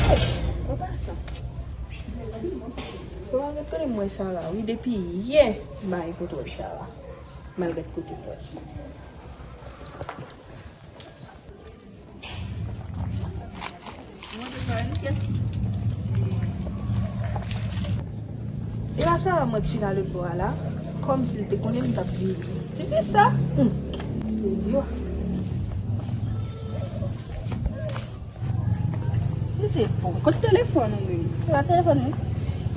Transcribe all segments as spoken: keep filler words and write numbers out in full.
An pasan, ou pa ret kote m wè Sara, wi, depi yè m pa gen kote w wè Sara. M al gad kote l ye. E pa Sara mwen ki chita lòt bò a la, kòmsi l te konnen m t ap vini. Ti fi sa, hmm. Sezi w. Li di, bon, kote telefòn ou menm? Se pa telefòn mwen.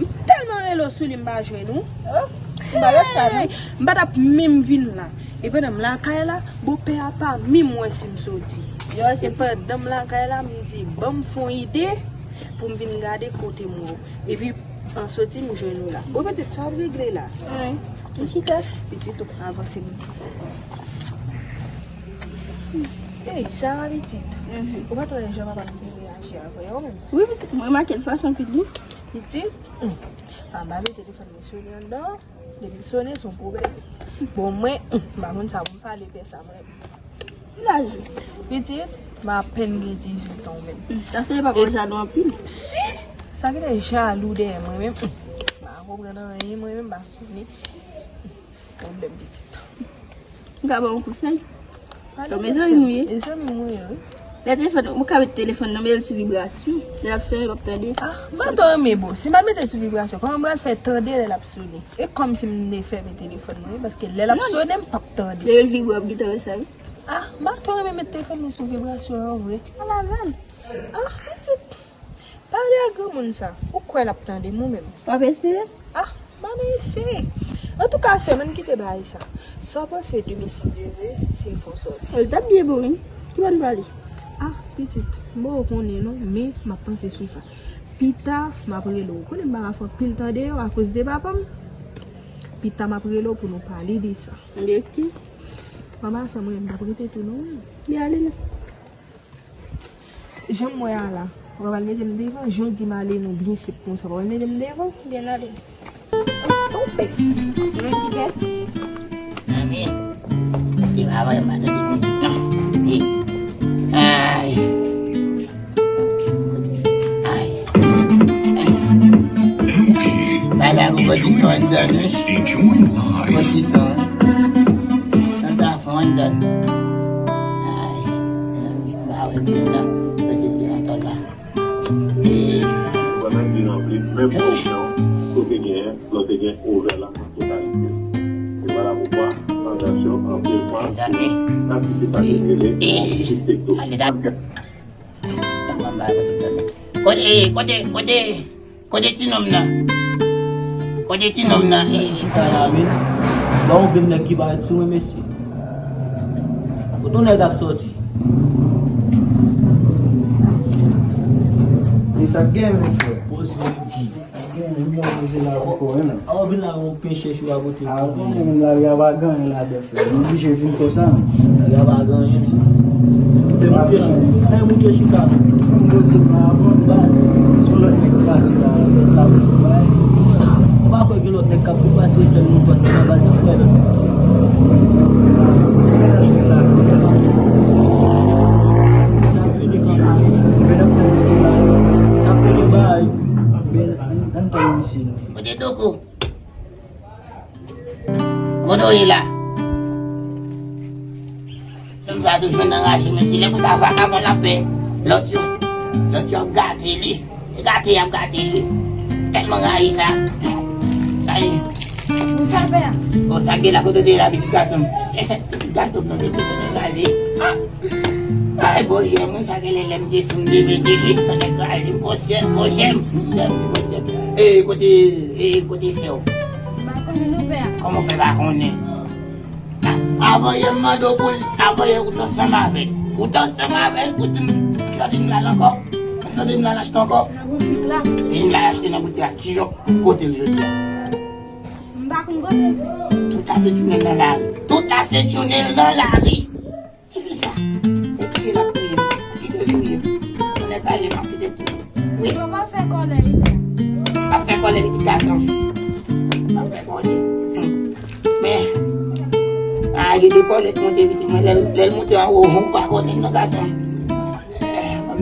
M tèlman rele w sou li, m pa jwenn ou. Oh, m pa wè sa, non. M pa t ap menm vin la. E pandan m lakay la, bopè a pa menm wè si m soti. Yo, e se pandan m lakay la, m di, ban m fè yon ide pou m vin gade kote m wè w. Epi, an soti, m jwenn ou la. Bon, pitit, sa w ap regle la? Wi, m chita. Pitit, ou avanse m. Ey, Sara pitit. Mhm. Ou pa t wè jan papa m te reyaji avè w menm? Wi, pitit, mwen remake l fason pitit. Pitit, hmm, anba men telefòn mwen sone anndan. Depi l sone, se yon pwoblèm. Bon, mwen, hmm, m pa konn sa pou m pale pè sa, mwen. Laj ou? Pitit, m apèn gen dizuit an menm. Hmm, sa se papa w jalou anpil. Si! Sa ki te jalou dèyè mwen menm. Hmm, m pa konprann anyen, mwen menm, m pa konnen. Pwoblèm pitit. M ka ba w yon konsèy? Pale. Bon, mezanmi nou ye. Mezanmi nou ye, wi. Lè telefòn, ou ka met telefòn nan, men l sou vibrasyon. Lè l ap sonnen, w ap tande. Ah, m pa twò renmen bon. Si m pa mete l sou vibrasyon, kòman m pral fè tande lè l ap sonnen? E kòmsi m te fèmen telefòn mwen, paske lè l ap sonnen, m p ap tande. Lè l vibre, w ap gentan wè sa, wi. Ah, m pa twò renmen met telefòn mwen sou vibrasyon an vre. Ala val. Ah, pitit. Pale ak granmoun sa. Ou kwè l ap tande m ou menm? W ap eseye? Ah, m ann eseye. Antouka, sè, ann kite bagay sa. Sa w panse demen si Dye vle, si n fè yon sòti? L t ap byen bon, wi. Ki bò n prale? Ah, pitit, m poko konnen non, men m ap panse sou sa. Pita, m ap rele w. Ou konnen m pa ka fè anpil tan deyò akoz de papa m. Pita, m ap rele w pou nou pale de sa. Oke. Manman, sa mwen, m t ap rete tou non. Byen ale non. Jan m wè a la, ou pral mete m devan, jan w di m ale nou byen senp konsa, ou pral mete m devan? Byen ale. Ou pès. Mwen ki pès? Mami, devan avè m pa tande mizik non. Ay. Ay. Bagay konpozisyon anndan wi. Konpozisyon. Sa sa fè anndan. Ay. Ba wè byen nan. Kote byen antò la. Pandan m di nan plis, men pwosyen, kote gen, lòt te gen orè la an totalite. Se pa la poukwa, antanasyon, anpil fwa, sa ki se pa ki rele konfli tekto. Kote, kote, kote, kote ti nonm nan? Kote ti nonm nan? Chita la, men. Ba yon grenn nèg ki parèt sou mwen, mesye. Kote yon nèg ap sòti? E sa k gen, mon frè? Poze w di. Sa k gen, men, m ap poze la pou kò, men. Aw vin la, yon pen chèch ou a pote. A, ou konnen menm lari a pa gen anyen ladan, frè. Nou oblije vin konsa. Lari a pa gen anyen, men. Lè moute chita, lè moute chita. M poze m la avan. Baz. Se yon lòt nèg ki pase la, lòt la pou bay. Ou pa kwè gen lòt nèg k ap vin pase, sèl nou dwat ki nan bal nan frè lòt nèg pase. Sa vini kanpe. Sa vini bay. Ann tann misye non. Kote Doko? Kote w ye la? Nonm sa toujou nan raje, men se lè konsa vakabon la fè lòt yo. Lòt yo ap gate li. E gate y ap gate li. Tèlman rayi sa. Ay. Ou sa fè a? Bon, sa gen la kote w te ye la, pitit gason m. Pitit gason m nan mete nan raje. Ah! Ay, bon, jè mwen, sa gen lè lè m te sou m te mete li, tande kraze m, bon, sè, bon, jè m, jè m, bon, sè. E, kote, e, kote sè w? M pa konnen non, pè a. Kòman w fè pa konnen? A, avan yè m mande w pou l, avan yè ou t ansanm avè l. Ou t ansanm avè l, ou di m, ou santi m la l ankò? Ou santi m la l achte ankò? Nan boutik la. Di m la l achte nan boutik la. Kijan, kote l jodi a? M pa konn kote l. Tout la se jounen l nan lari. Tout la se jounen l nan lari. Ki fi sa? Se touye l ap touye m. Kite l touye m. Konnen kraze m ap kite l touye m. Wi. Yo pa fè kòlè, li fè. M ap fè kòlè, pitit gason. M ap fè kòlè. Hmm. Men, a, gen de kòlè k monte, pitit mwen. Lè l, lè l monte anwo, ou pa konnen non, gason. Eh, ban m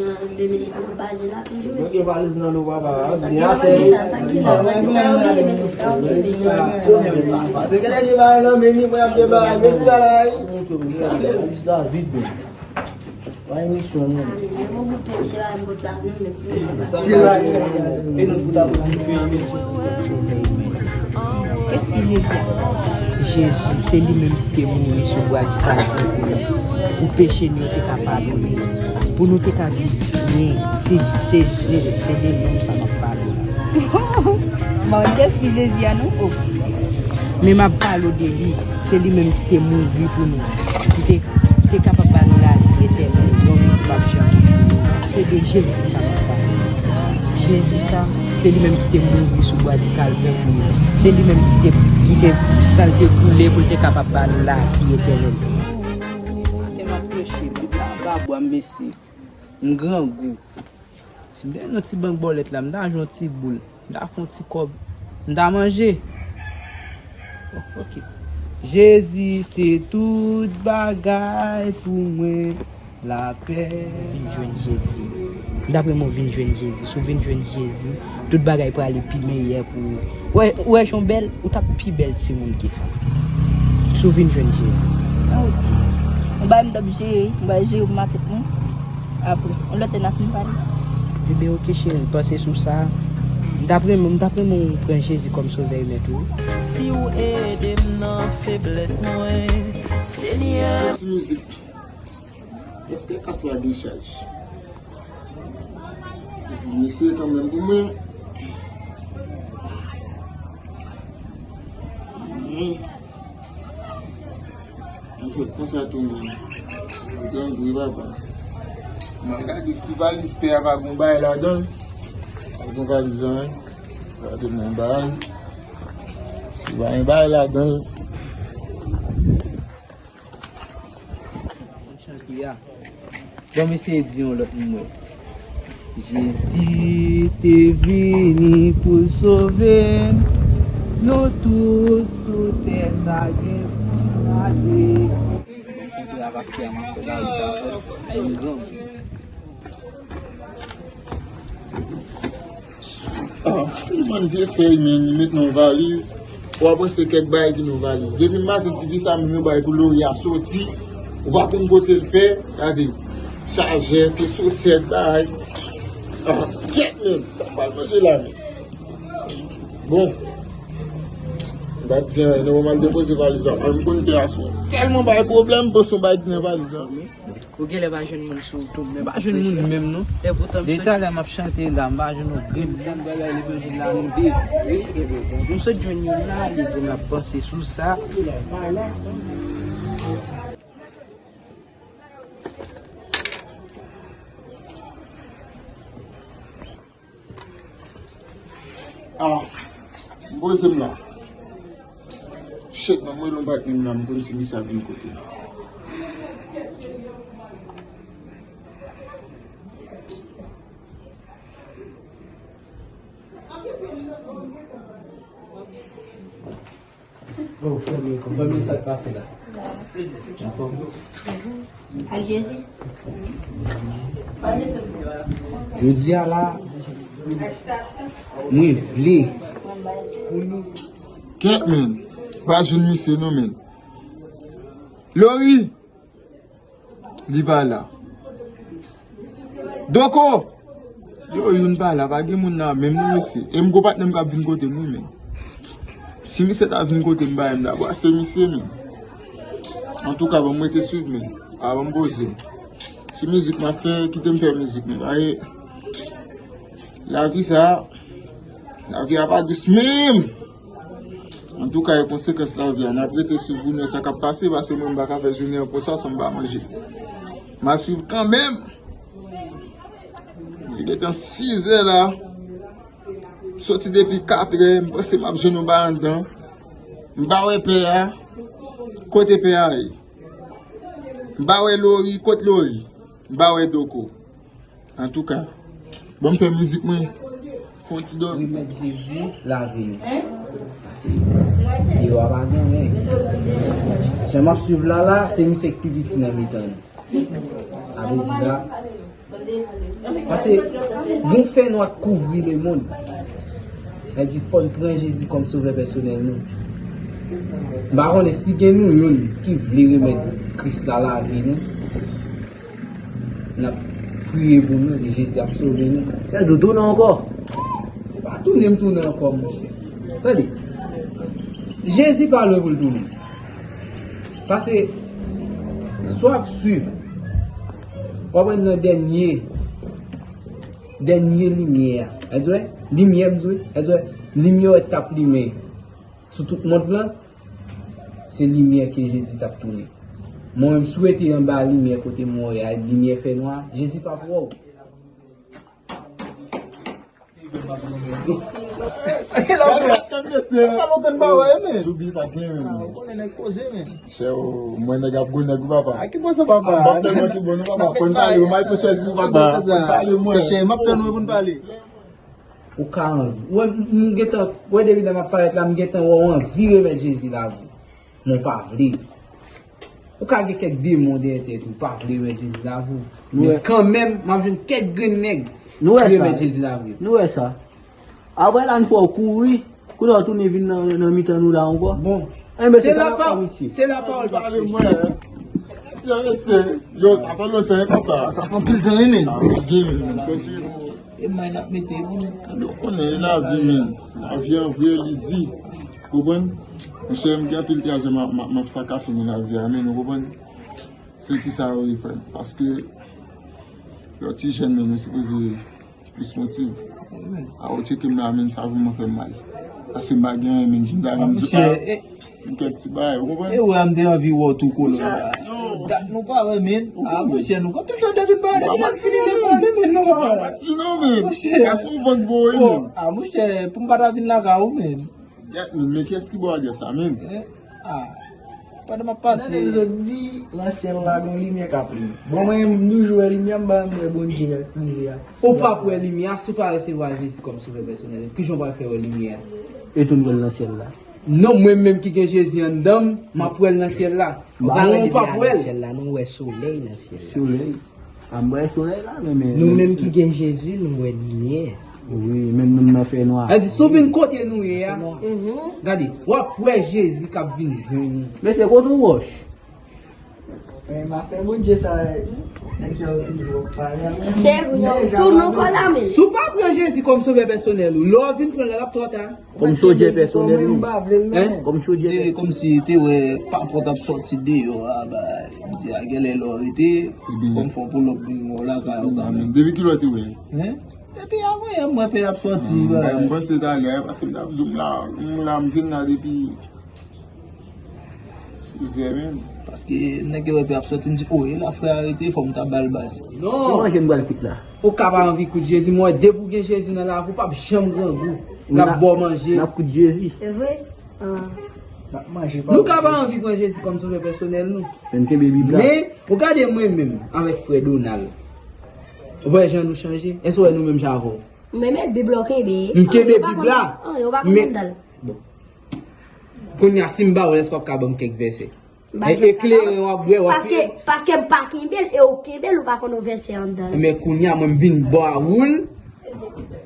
pran de mesye nan baz la toujou. Mwen gen valiz nan do papa a, gen afè. Sa, sa ki sa, sa ki sa, yo gen mesye, sa yo gen mesye. Se gen nèg ki bay nan men ni, mwen ap gen bay, mesye bay. David, men. Pa emisyon, non. Kès ki Jezi a? Jezi, se li menm ki te mouri sou bwa di Kalvè pou nou, pou peche nou te ka padone, pou nou te ka viv byen. Se, se, se, se de nonm sa m ap pale la. Bon, kès ki Jezi a, non? Oh. Men m ap pale w de li. Se li menm ki te mouri pou nou, ki te, ki te kapab ba nou lavi etènèl, yon vi ki p ap janm fini. Se de Jezi sa m ap pale. Jezi sa, se li menm ki te mouri sou bwa di Kalvè pou nou. Se li menm ki te, ki te, san l te koule pou l te kapab ba nou lavi etènèl. Maten m ap preche, Bib la anba bwa m, mesye. M grangou. Si m te gen yon ti bank bòlèt la, m ta jwe yon ti boul. M ta fè yon ti kòb. M ta manje. Oh, ok. Jezi se tout bagay pou mwen, lapè. Vin jwenn Jezi. M ta renmen w vin jwenn Jezi. Si w vin jwenn Jezi, tout bagay prale pi meyè pou ou. Ou wè, ou wè jan w bèl, ou t ap pi bèl timoun ke sa. Si w vin jwenn Jezi. Ah, ok. Yon bagay m t ap jere, m pral jere pou makèt mwen. Apre, yon lòt lè n a fin pale. Ebyen, ok, cheri, panse sou sa. M t ap renmen, m t ap renmen w pran Jezi kòm sovè e mèt ou. Si w ede m nan feblès mwen, Senyè. Ti mizik. Èske kas la gen chaj? M eseye kanmenm pou mwen. Hmm. Mwen jwèt konsa tou menm. Grangou wi papa. M a gade si valiz pè a pa gon bagay ladan l. Pa gon valiz la, hein. Gade mwen bagay. Si pa gen bagay ladan l. Bon, m eseye di yon lòt mo. Jezi te vini pou l sove n, nou tout sou tè sa gen pou n mache. Kontre a pastè a, m ap fè la wi, pa fè. Ay, m granmoun. Ah, li bann vye fèy, men li met nan yon valiz. Ou ap panse kèk bagay ki nan valiz. Depi maten, ti vi sa menm yo bay pou Lori a soti. Ou pa konn kote l fè. Gade. Chajè, ke sosèt, bagay. Ah, kèt menm. Sa m pral manje la menm. Bon, m pa t di anyen, non, m al depoze valiz la. Mwen, m konn pè a sou tèlman bay pwoblèm, m panse yon bagay ki nan valiz la. Ou genlè pa jwenn moun sou wout ou, men pa jwenn moun menm, non. E poutan, depi talè m ap chante la, m pa jwenn yon grenn moun bagay li bezwen la, nou de. Wi, e bon, m sot jwenn youn la, li di m ap panse sou sa. Ah, poze m la. Shit, ban m rele yon patnè m la, m konn si misye ap vin kote m. Oh, fè m, fè m sa k pase la. Anfòm. Ak Jezi. Jodi a la, mwen vle pou nou. Kèt, men. Pa jwenn misye non, men. Lori! Li pa la. Doko! Yo, youn pa la, pa gen moun la, menm nou mesye. E m gwo patnè m k ap vin kote m, wi, men. Si misye ta vin kote m, bay m la, bwase misye, men. Antouka, ban m rete swiv, men. A, ban m poze. Ti mizik m ap fè, kite m fè mizik, men. Paske lavi sa, lavi a pa dous, menm. Antouka, e konsekans lavi a. N ap rete swiv pou n wè sa k ap pase, paske mwen, m pa ka fè jounen an konsa san m pa manje. M ap swiv kanmenm. Li gentan sizè la. M soti depi katrè, m panse m ap jwenn yon bagay anndan. M pa wè pè a. Kote pè a ye? M pa wè Lori, kot Lori? M pa wè Doko. Antouka, ban m fè mizik mwen. Fè yon ti dòmi. Remèt Jezi lavi nou. Paske deyò a pa gen anyen. Jan m ap swiv la la, se misye k pi piti nan mitan nou. Sa vle di la, paske yon fènwa k kouvri lemonn. Sa di fò n pran Jezi kòm sovè pèsonèl nou. M pa konnen si gen nou youn ki vle remèt Kris la lavi nou. N ap priye pou nou, Jezi ap sove nou. Fè dodo nan ankò. Pa tounen m tounen ankò, monchè. Tande. Jezi pa lwen pou l tounen. Paske, si w ap swiv, w ap wè nan dènye, dènye limyè a. Èske w wè? Limyè, m di w, èske w wè? Limyè w wè t ap limen sou tout mond lan, se limyè ke Jezi t ap tounen. Mwen menm, si w rete anba limyè kote mwen ye a, limyè fènwa, Jezi p ap wè w. Sa pa lontan n pa wè, men. Ou konnen nèg poze, men. Chè, mwen nèg ap gwo nèg, wi, papa. A ki bon sa, papa? Bon, tèlman ki bon, non, papa. Fò n pale, mwen, mwen, chèz pou papa. Fò n pale, mwen. Chè, m ap tann ou pou n pale. Ou ka anvi. Ou wè, m, m gentan, ou wè depi lè m ap parèt la, m gentan wè w anvi remèt Jezi lavi w. Men w pa vle. Ou ka gen kèk demon dèyè tèt ou, pa vle remèt Jezi lavi w. Men kanmenm, m ap jwenn kèk grenn nèg ki remèt Jezi lavi yo. Nou wè sa. Apre la, n fè w kouri. Kounye a w tounen vin nan, nan mitan nou la ankò. Bon. Enben, se la pa, se la pawòl pa pale mwen. Yo, sa fè lontan, papa. Sa fè anpil tan, wi, men. Sa fè anpil tan, men. E mwen ap mete pou nou. Yo konnen e lavi, men. Lavi an vre, li di. Konprann? Monchè, m gen anpil trazè m ap, m ap, m ap sakase nan lavi a, men, ou konprann? Se kisa yo ye fè? Paske lè w ti jèn, men, nou sipoze plis motive. A, ou tcheke m la, men, sa vrèman fè m mal. Paske m pa gen anyen, men, m ta renmen di, a, m kèk ti bagay, ou konprann? E wè, m te anvi wè w tou, kolon. Dat nou pa wè, men. A, monchè, nou konn toujou de vin pale, men, fini de pale, men, nou pa wè. Sa se yon vant voye, men. A, monchè, pou m pa ta vin lakay ou, men. Gèt, men, men kiyès ki ba w adrès la, men? Eh, ah. Pandan m ap pase. Tande zòt di, nan syèl la, gen yon limyè k ap limen. Bon, mwen, m toujou wè limyè, m pa janm wè Bondye rive a. Ou p ap wè limyè a si w pa resevwa Jezi kòm sovè pèsonèl. Kijan w pral fè wè limyè a? E tou n wè l nan syèl la. Non, mwen menm ki gen Jezi anndan m, m ap wè l nan syèl la. Ou pa wè limyè a nan syèl la, non, ou wè solèy nan syèl la. Solèy. A, m wè solèy la, men, men, nou menm ki gen Jezi, nou wè limyè. Wi, menm nou nan fènwa. Sa di, si w vin kote nou ye a, gade, w ap wè Jezi k ap vin jwenn ou. Mesye, kote yon wòch? Men afè Bondye sa, nèg sa yo toujou ap pale. Se yo tou nan kò la men. Si w pa pran Jezi kòm sovè pèsonèl ou, lè w vin pran l la, l ap twò ta. Kòm sovè pèsonèl ou. Kòm sovè. E kòmsi te wè papòt ap sòti deyò a, bay. M di a genlè lè w rete, kòm fò pou lòt moun wè w lakay ou kanmenm. Depi kilè w te wè l? Depi avan yè m wè pè ap sòti. M panse talè paske m t ap zoom la, m la m vin la depi sizè menm. Paske nèg yo wè pè ap sòti, m di o e la frè a rete, fò m ta ba l baz. Non. Ki manje m pral kit la? Ou ka pa anvi kout Jezi, m wè depi w gen Jezi nan lavi w p ap janm grangou. L ap ba w manje. N ap kout Jezi. E vre? Nou ka pa anvi pran Jezi kòm sovè pèsonèl nou. Men kenbe Bib la. Men ou gade mwen menm avèk frè Donald. Ou wè jan nou chanje? Èske w wè nou menm jan avè w? Men men Bib la w kenbe. M kenbe Bib la. Yo pa konn anndan l. Bon. Kounye a si m ba w l, èske w ap ka ban m kèk vèsè? Eklere w ap bwè w ap. Paske, paske m pa kenbe l e w kenbe l ou pa konn yon vèsè anndan l. Men kounye a mwen m vin ba ou l.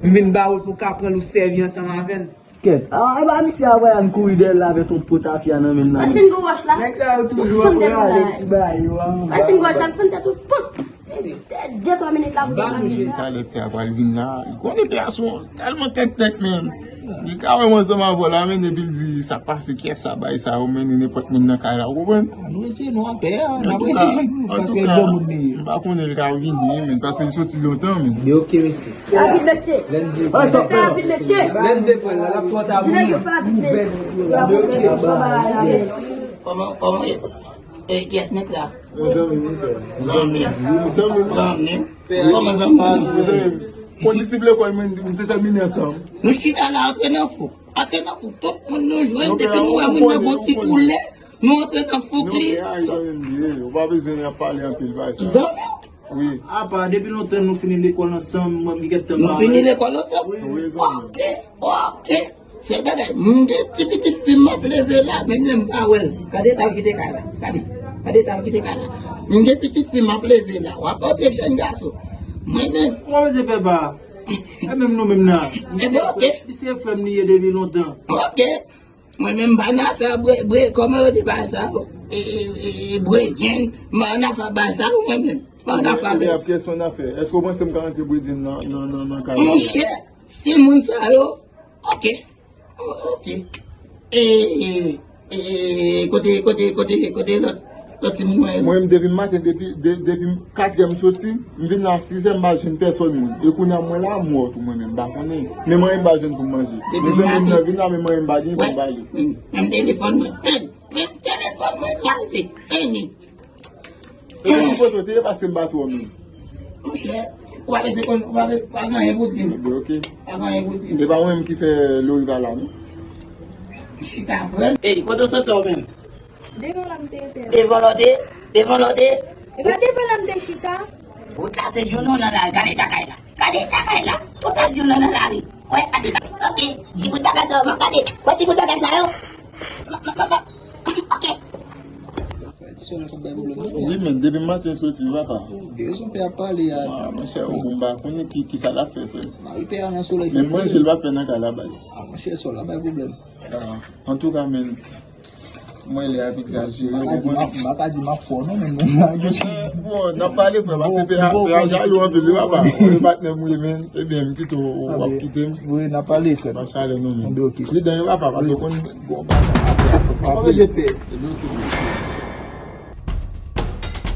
M vin ba ou l pou w ka pran l ou sèvi ansanm avè l. Kèt. Ah, e ba misye a Brian kouri dèyè l la avèk yon po tafya nan men l la. Wè si n gwo wòch la. Nèg sa yo toujou ap rale ti bagay yo a. Wè si n gwo wòch la, m fann tèt ou. Pop! De twa minit la pou deplase. Talè pè a pral vin la. Li konnen pè a se yon tèlman tèktèk menm. Li ka wè m ansanm avè w la men epi l di sa k pase kiyès sa bay sa yo mennen nenpòt moun nan kay la, ou konprann? Nou eseye nou an pè a, n ap eseye. Paske bon moun li ye. M pa konnen l ka vini men paske l soti lontan men. Li oke mesye. Fè rapid mesye. Fè rapid mesye. Lè n defann la, l ap twò ta pou nou. Di nèg yo fè rapid mesye. Kòman, kòman ye? E kiyès nèg sa? Zanmi m, pè. Zanmi. Zanmi. Zanmi. Kòman zanmi? Zanmi. Kondisip lekòl mwen, nou te tèmine ansanm. Nou chita la antre nan fouk. Antre nan fouk. Tout moun nou jwenn, depi nou wè moun nan gon ti koulè, nou antre nan fouk li. Non, pè a, zanmi m li ye. Ou pa bezwen ap pale anpil, bay sa. Zanmi? Wi. Apa, depi lontan nou fini lekòl ansanm, mwen m gentan. Nou fini lekòl ansanm? Wi, zanmi. Oke, oke. Se bagay, m gen ti pitit fi m ap leve la, men m pa wè l. Gade eta l kite kay la. Gade. Gade eta l kite kay la. M gen pitit fi m ap leve la. W ap antre jèn gason. Mwen menm. Ou pa bezwen pè pa. E menm nou menm nan. Misye frè m li ye depi lontan. Oke. Mwen menm m pa nan afè bre, bre, kòman yo di bagay sa yo? E, e, e, e, bredjenn, m pa nan afè bagay sa yo mwen menm. M pa nan afè. Ap kèsyon afè. Èske w panse m ka rantre bredjenn nan, nan, nan, nan kay la? Monchè, stil moun sa yo, oke. Oke. E, e, e, e, kote, kote, kote, kote lòt, lòt timoun mwen yo? Mwen menm depi maten, depi, de, depi katrè m soti, m vin la sizè m pa jwenn pèsòn moun. E kounye a mwen la m wè w tou mwen menm m pa konnen. Men manje m pa jwenn pou m manje. Men zanmi m nan vin la men manje m pa gen pou m ba li. Men, men telefòn mwen. Men, men telefòn mwen kraze. Men, men. E ki kote w te ye paske m pa twò menm. Monchè, ou pa bezwen konn, ou pa bezwen, pa gen anyen pou di m. Ebyen oke. Pa gen anyen pou di m. E pa mwen menm ki fè Lori pa la non. Chita pran. Ey, kote w sot la w menm? Devan la m te ye pè. Devan la w te? Devan la w te? E pa devan la m te chita. Ou kase jounou nan lari, gade eta kay la. Gade eta kay la. Tout ak jounou nan lari. Wè, gade la. Oke. Ti bout bagay sa yo, man gade. Wè ti bout bagay sa yo. Man, man, man, man. Oke. Ti sè la sa bay pwoblèm. Wi, men depi maten soti, papa. Gen rezon pè ap pale a. Ah, monchè, ou m pa konnen ki, ki sa l ap fè, frè. Mari pè a nan solèy. Men manje l pa fè nan kay la, baz. Ah, monchè, sè la bay pwoblèm. Ah, antouka, men, mwen lè ap egzajere. M pa ka di m ap fò non, men mwen pa gen. Bon, n ap pale, frè, paske pè a, pè a jalou anpil, wi, papa. Ou e patnè m, wi, men, ebyen, m kite w, w ap kite m. Wi, n ap pale, frè. Pran chalè nou, men. Pridan, wi, papa, paske w konn gon bagay. Pa bezwen pè. Ebyen, oke.